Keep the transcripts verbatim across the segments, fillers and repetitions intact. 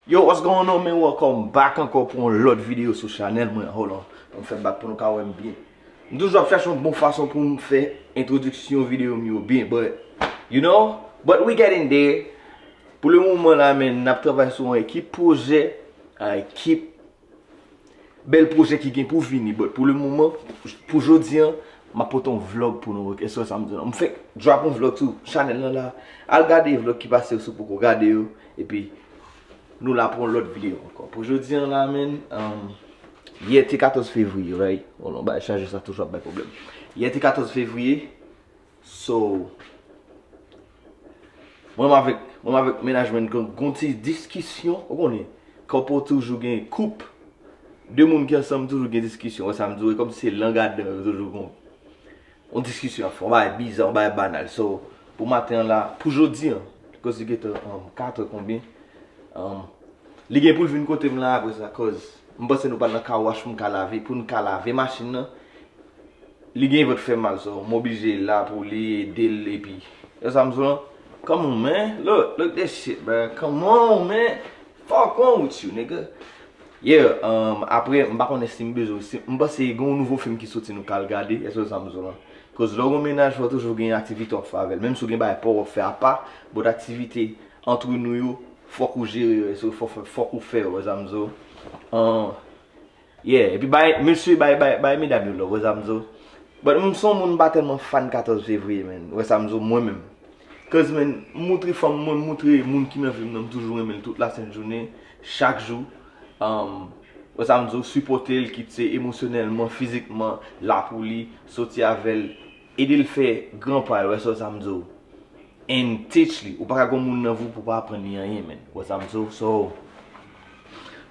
Yo, what's going on, man? Welcome back ankò pou yon lòt videyo sou chanèl mwen. Hold on. Ban m fè back pou nou ka wè m byen. M toujou ap chache yon bon fason pou m fè entwodiksyon videyo m yo byen, but, you know, but we getting there. Pou le moman la, man, n ap travay sou yon ekip pwojè, a ekip bèl pwojè ki gen pou vini, but pou le moman, pou jodi an, m ap pote yon vlog pou nou, ok? Èske sa m di nou? M fèk drop yon vlog sou chanèl lan la. Al gade vlog ki pase yo si w poko gade yo, epi nou la pou yon lòt videyo ankò. Pou jodi an la, man, um, yè te katòz fevriye, right? Hold on, bay chaje sa toujou ap bay pwoblèm. Yè te katòz fevriye, so, mwen avèk, mwen avèk mennaj mwen gen gon ti diskisyon, ou konnen, couple toujou gen koup, de moun ki ansanm toujou gen diskisyon, wè sa m di w, e kòmsi se lang adan yo toujou gon, yon diskisyon ap fè, yon bagay biza, yon bagay banal. So, pou maten an la, pou jodi an, koz li gentan, um, kat è konbyen, um, li gen pou l vin kote m la apre sa, koz m panse nou pral nan car wash pou m ka lave, pou n ka lave machin nan. Li gen vant fè mal, so m oblije la pou li, ede l, epi, yo sa m di w lan, come on, man, look, look this shit, bro, come on, man, fuck wrong with you, nigga? Yeah, um, apre, m pa konnen si m bezwen, si, m panse gen yon nouvo fim ki soti nou ka al gade, èske sa m di w lan? Koz lè w gen mennaj, fò toujou gen aktivite w ap fè avè l. Menm si w gen bagay pa w ap fè apa, but aktivite antre nou yo, fòk ou jere yo, èske fò, fò, fòk ou fè yo, wè sa m di w? An, yeah, epi bay, mesye, bay, bay, bay medam yo love, wè sa m di w? But m se yon moun m pa tèlman fan katòz fevriye, man, wè sa m di w, mwen menm. Cause, man, m moutre fanm mwen, m moutre moun ki nan vi m nan, m toujou renmen l tout lasent jounen, chak jou. Um, wè sa m di w, sipòte l, kit se emosyonèlman, fizikman, la pou li, soti avè l, ede l fè gran pa yo, wè sa, sa m di w. And teach li. Ou pa ka gon moun nan vi w pou w pa aprann li anyen, man. Wè sa m di w? So,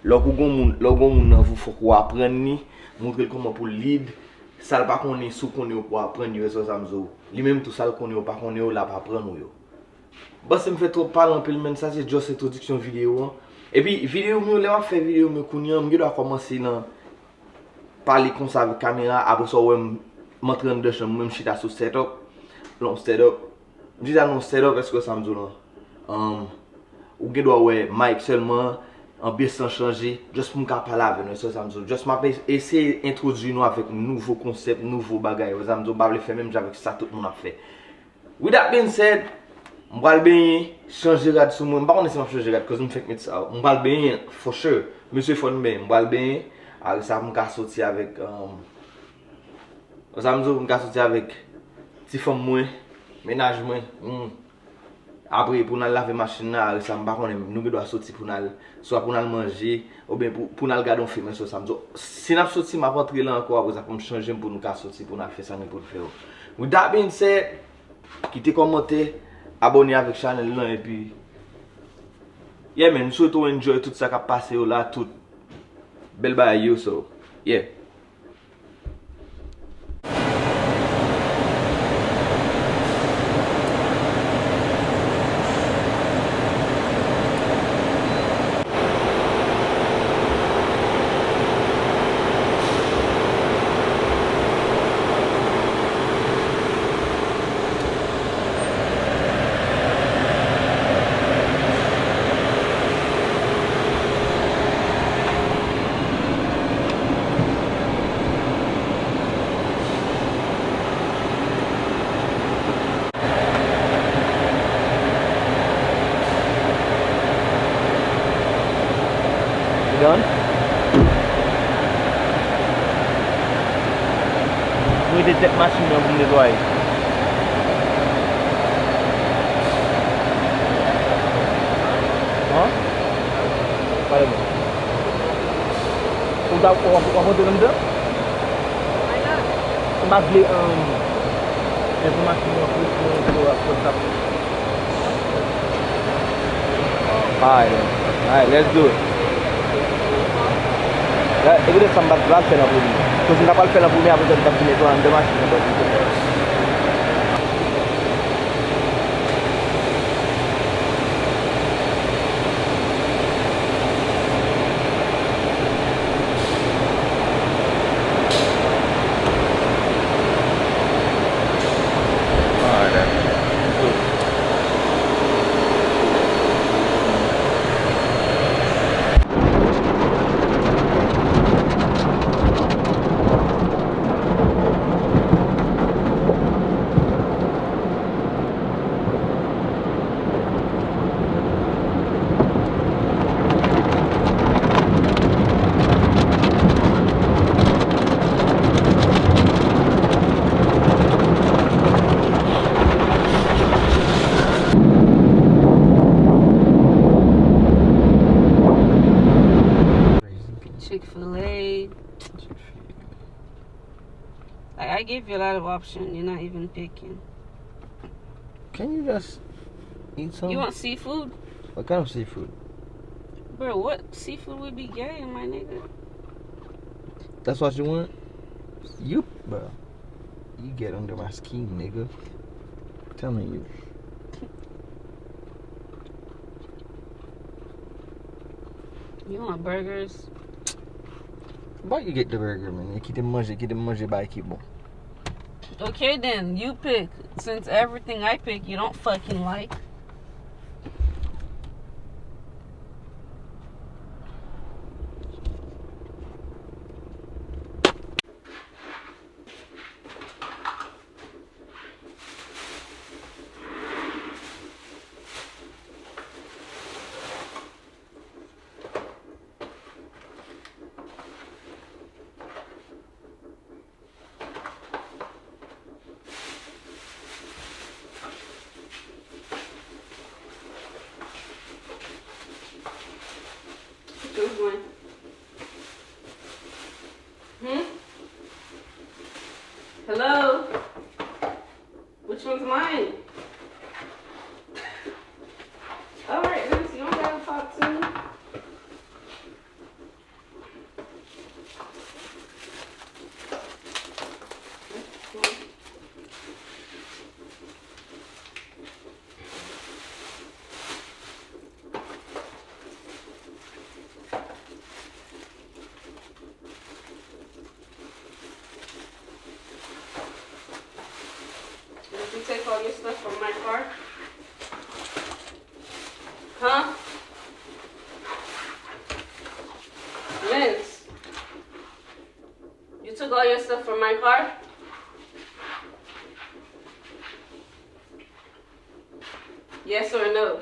lè w gon moun, lè w gon moun nan vi w, fòk ou aprann li, moutre l kòman pou l lead. Sa l pa konnen, si w konnen yo pou w aprann li, wè sa, sa m di w. Li menm tou, sa l konnen yo pa konnen yo, l ap aprann ou yo. Bon, si m fè twòp pale anpil, man, sa se just entwodiksyon videyo an. Epi, videyo m yo, lè m ap fè videyo m yo kounye a, m gen dwa kòmanse nan pale konsa avèk kamera, apre sa w wè m, m antre anndan chanm mwen, m chita sou setup, lè yon setup. M chita nan yon setup, èske w wè sa m di w lan? Um, ou gen dwa wè mic sèlman, anbyans lan chanje, just pou m ka pale avè nou, èske w wè sa m di w? Just m ap es-, eseye entwodui nou avèk nouvo konsèp, nouvo bagay, w wè sa m di w? M pa vle fè menm jan avèk sa tout moun ap fè. With that being said, m pral benyen, chanje rad sou mwen. M pa konnen si m ap chanje rad, cause m fèk met sa. M pral benyen, for sure. Mesye fò n benyen. M pral benyen. Apre sa, pou m ka soti avèk, um, sa m di w, pou m ka soti avèk ti fanm mwen, mennaj mwen. Hmm. Apre, pou n al lave machin nan, apre sa, m pa konnen, nou gen dwa soti pou n al, swa pou n al manje, oubyen pou, pou n al gade yon fim, èske w wè sa m di w? Si n ap soti, m ap antre la ankò, apre sa, pou m chanje m, pou nou ka soti, pou n al fè sa nou pou n fè yo. With that being said, kite kòmantè, abòne avèk chanèl lan, epi, yeah, man, m swete w enjoy tout sa k ap pase yo la, tout bèl bagay yo, so, yeah. Done? Mwen te tèt machin nan pou m netwaye. An? Pale mwen. Ou ta, w ap, w ap antre nan mitan? M pa vle, um, enfòmasyon an plis, mwen, mwen, mwen, mwen, mwen, Alright, then. Alright, let's do it. La, e poutèt sa m pa t pral fè l an premye. Kote m ta pral fè l an premye, apre sa, m t ap vin netwaye anndan machin nan, but it's okay. Alright, then. Let's do it. Like, I gave you a lot of option. You're not even picking. Can you just eat some? You want seafood? What kind of seafood? Bro, what seafood would be gay, my nigga? That's what you want? You, bro. You get under my skin, nigga. Telling you. You want burgers? But you get the burger, man. Kite m manje, kite m manje bay ki bon. Okay then, you pick. Since everything I pick you don't fucking like. Choose one. Hmm? Hello? Which one's mine? Alright, Vince, you don't gotta talk to me. Did you take all your stuff from my car? Huh? Vince, you took all your stuff from my car? Yes or no?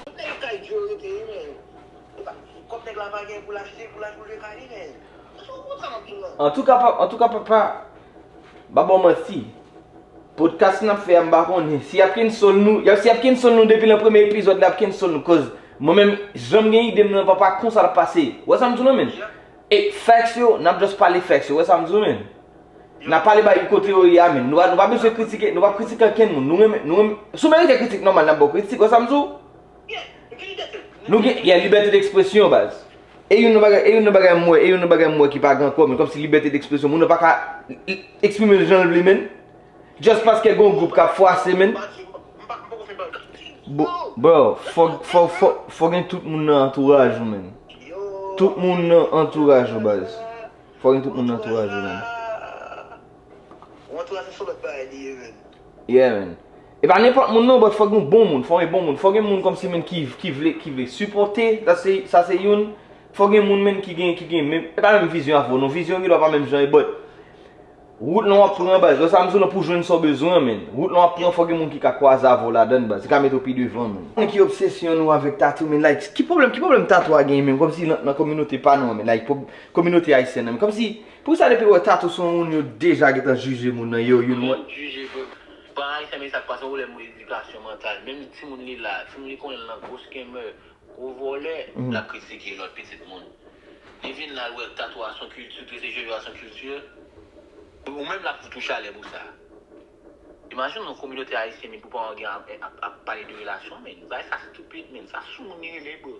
Tout nèg kay dyo rete wi, men. Kòb nèg la pa gen pou l achte, pou l al boule kay li, men. Sa w konn sa m ap di w la? Antouka, pa, antouka, papa, m pa ba w manti. Podcast n ap fè a, m pa konnen. Si y ap cancel nou, y ap, si y ap cancel nou depi nan premye epizòd, n ap cancel nou. Cause mwen menm, jan m gen ide m nan, papa, konsa l ap pase. Ou wè sa m di w la, men? E facts yo, n ap just pale facts yo. Ou wè sa m di w, men? N ap pale bay kote yo ye a, men. Nou pa, nou pa bezwen kritike, nou p ap kritike ankenn moun. Nou renmen, nou renmen, si w merite kritik, nòmal, n ap ba w kritik. Ou wè sa m di w? Nou gen, gen libète dekspresyon, baz. E youn nan bagay, e youn nan bagay m wè, e youn nan bagay m wè ki pa gen ankò, men kòmsi libète dekspresyon, moun nan pa ka eksprime l jan l vle, men. Just paske gen yon gwoup k ap fwase, men. Bo-, bro, fò, fò, fò, fò gen tout moun nan antouraj ou, men. Tout moun nan antouraj ou, baz. Fò gen tout moun nan antouraj ou, men. Yon antouraj se yon lòt bagay li ye, men. Yeah, man. E pa nenpòt moun non, but fò gen bon moun, fò gen bon moun. Fò gen moun kòmsi, men, ki, ki vle, ki vle sipòte, sa se, sa se youn. Fò gen moun, men, ki gen, ki gen menm, e pa menm vizyon avè w non, vizyon gen dwa pa menm jan e, but Wout lan w ap pran, baz. Wè sa m di w lan, pou jwenn sa w bezwen, menn. Wout lan w ap pran, fòk gen moun ki ka kwaze avè w ladan l, baz. Ki ka mete w pi devan, menn. Ki obsesyon nou avèk tatou, menn? Like, ki pwoblèm, ki pwoblèm tatou a genyen, menn? Kòmsi nan, nan kominote pa nou an, menn. Like, pwob-, kominote ayisyèn nan, menn. Kòmsi, poukisa depi w wè tatou se yon moun yo deja gentan jije moun nan, yo, you know what? Jije, bro. Pa ayisyen, men sa k pase, pwoblèm edikasyon mantal. Menm timoun li la, timoun li konnen l nan gwo scammer, gwo vòlè, l ap kritike lòt pitit moun. Li vin la, l wè tatou a se yon kilti, trese je yo a se yon kilti. Ou menm l ap fout ou chalè pou sa. Imajine yon kominote ayisyen, men pou paran gen ap, ap, ap pale de relasyon, men bagay sa stupid, men sa sou moun li rele, bro.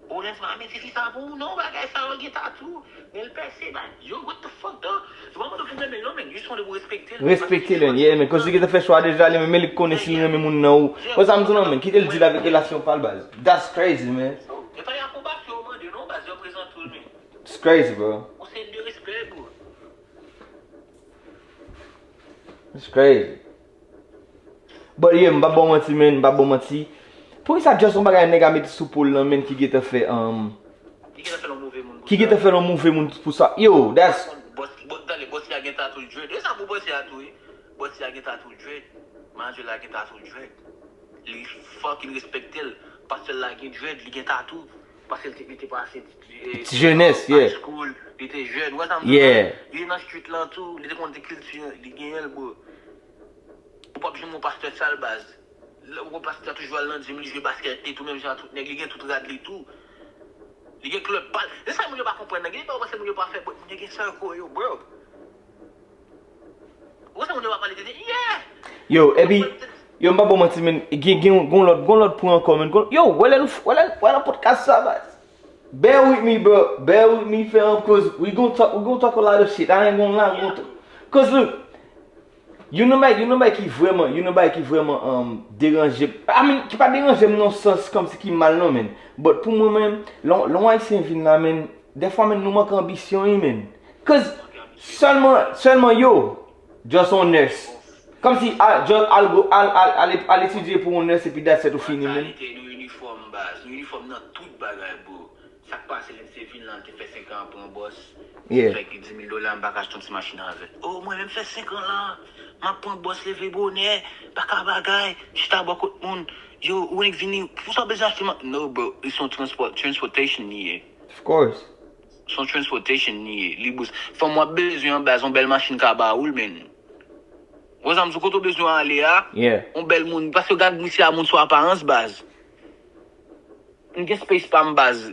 O, lè fwa mete fi sa pou ou, non, bagay sa yo gen tatou, men l pèse, ba, yo, what the fuck, dog? Yo pa mande pou renmen l, non, men, just mande pou respekte l. Respekte l, yeah, men, cause li gentan fè chwa deja, li menm, men li konnen si l renmen moun nan ou. Wè sa m di w lan, men, kite l deal avèk relasyon pa l, baz. That's crazy, man. E pa y apwobasyon yo mande, non, baz, yo prezante w l, men. It's crazy, bro. Yon sèn de respè, bro. It's crazy. But yeah, m p ap ba w manti, man, m p ap ba w manti. Poukisa just yon bagay nèg a mete sou po l lan, man, ki gentan fè, um, Li gentan fè l yon move moun pou ki sa. Gentan fè l yon move moun pou sa. Yo, that's Bòs, bòs, tande, bòs li a gen tatou dread. E sa pou bòs li a tou, wi. Bòs li a gen tatou dread. Manager la gen tatou dread. Li fucking respekte l. Pastè la gen dread, li gen tatou. Paske li te, li te pase, eh, Ti jenès, yeah. High school, li te jèn. Ou wè sa m di la? Yeah. Li nan street lan tou, li te konn te kilti, li genyen l, bro. Ou p ap janm wè yon pastè sal, baz. Lè ou wè pastè a toujou al nan gym, li jwe baskèt, li tou menm jan ak tout nèg, li gen tout rad li tou. Li gen club pa l. Se sa moun yo pa konprann nan. Gen de bagay ou panse moun yo pa fè, but moun yo gen circle yo, bro. Ou panse moun yo pa pale de, yeah! Yo, epi, yo, m pa ba w manti, men, gen, gen, gen lòt, gen lòt pwen ankò, men, gen, yo, wè lè nou, wè lè, wè nan podcast sa, baz. Bear with me, bro. Bear with me, fam, cause we gon talk, we gon talk a lot of shit. I ain't gonna lie, we gon talk. Cause look, youn nan bagay, youn nan bagay ki vrèman, youn nan bagay ki vrèman, um, deranje, I mean, ki pa deranje m nan sans kòmsi ki mal non, men. But pou mwen menm, lè, lè yon ayisyen vin la, men, dèfwa, men, nou manke anbisyon, wi, men. Cause sèlman, sèlman yo, just on nurse. Kòmsi, ah, just al, al, al, al, al etidye pou yon nurse epi that's it, ou fini, men. Mantalite nou inifòm, baz. Nou inifòm nan tout bagay, bro. Sa k pase, Lindsay vin la, l te fè senk an pran bòs. Yeah. Fè ki di mil dola, m pa ka achte yon ti machin avè l. Oh, mwen menm fè senk an la, m ap pran bòs leve bonè, pa ka bagay, chita bò kot moun. Yo, ou nèk vini, pou sa w bezwen achte ma-, no, bro, li se yon transport, transportation li ye. Of course. Se yon transportation li ye, li bous. Fanm w ap bezwen an baz, yon bèl machin ka ba ou l, men. Ou wè sa m di w, kote w bezwen ale a, yeah, yon bèl moun, paske gad misye a moun sou aparans, baz. M gen space pa m, baz.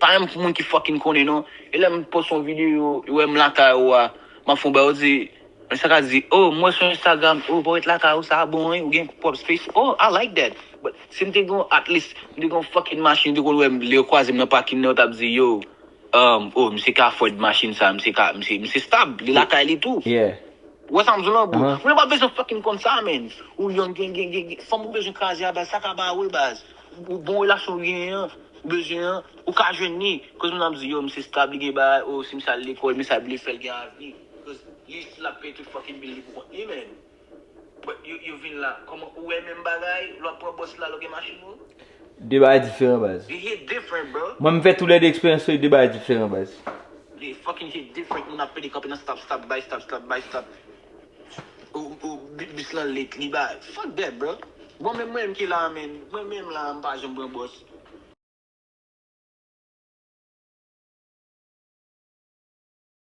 Pa menm pou moun ki fucking konnen, non. E lè m poste yon videyo, yo wè m lakay ou a, m ap fè yon bagay, yo di, men sa ka di, oh, m wè sou Instagram, oh, parèt lakay ou, sa bon, wi, ou gen pwòp space. Oh, I like that. But si m te gen, at least, m te gen yon fucking machin, yo te konn wè m, lè yo kwaze m nan parking nan, yo t ap di, yo, um, oh, misye ka afford machin sa, misye ka, misye, misye stab, li lakay li tou. Yeah. Ou wè sa m di w lan, bro? Moun yo pa bezwen fucking konn sa, man. Ou young, gen, gen, gen, gen, fanm ou bezwen kraze a, baz, sa ka ba ou l, baz. Ou bon relasyon ou genyen an, ou bezwen an, ou ka jwenn li. Koz moun ap di, yo, misye stab, li gen bagay, oh, si misye al lekòl, misye ap vle fè l gen avni. Koz li, li ap peye tout fucking bill li pou kont li, man. But yo, yo vin la, kòman ou wè menm bagay, lè w ap pran bòs la, lè w gen machin ou? De bagay diferan, baz. It hit different, bro. Mwen, m fè toulède eksperyans yo, de bagay diferan, baz. It fucking hit different, moun ap pede kanpe nan stop, stop, bay stop, stop, bay stop. Ou, ou, bi-, bis lan late, li ba. Fuck that, bro. Bon, men mwen menm ki la, men, mwen menm la, m pa janm pran bòs.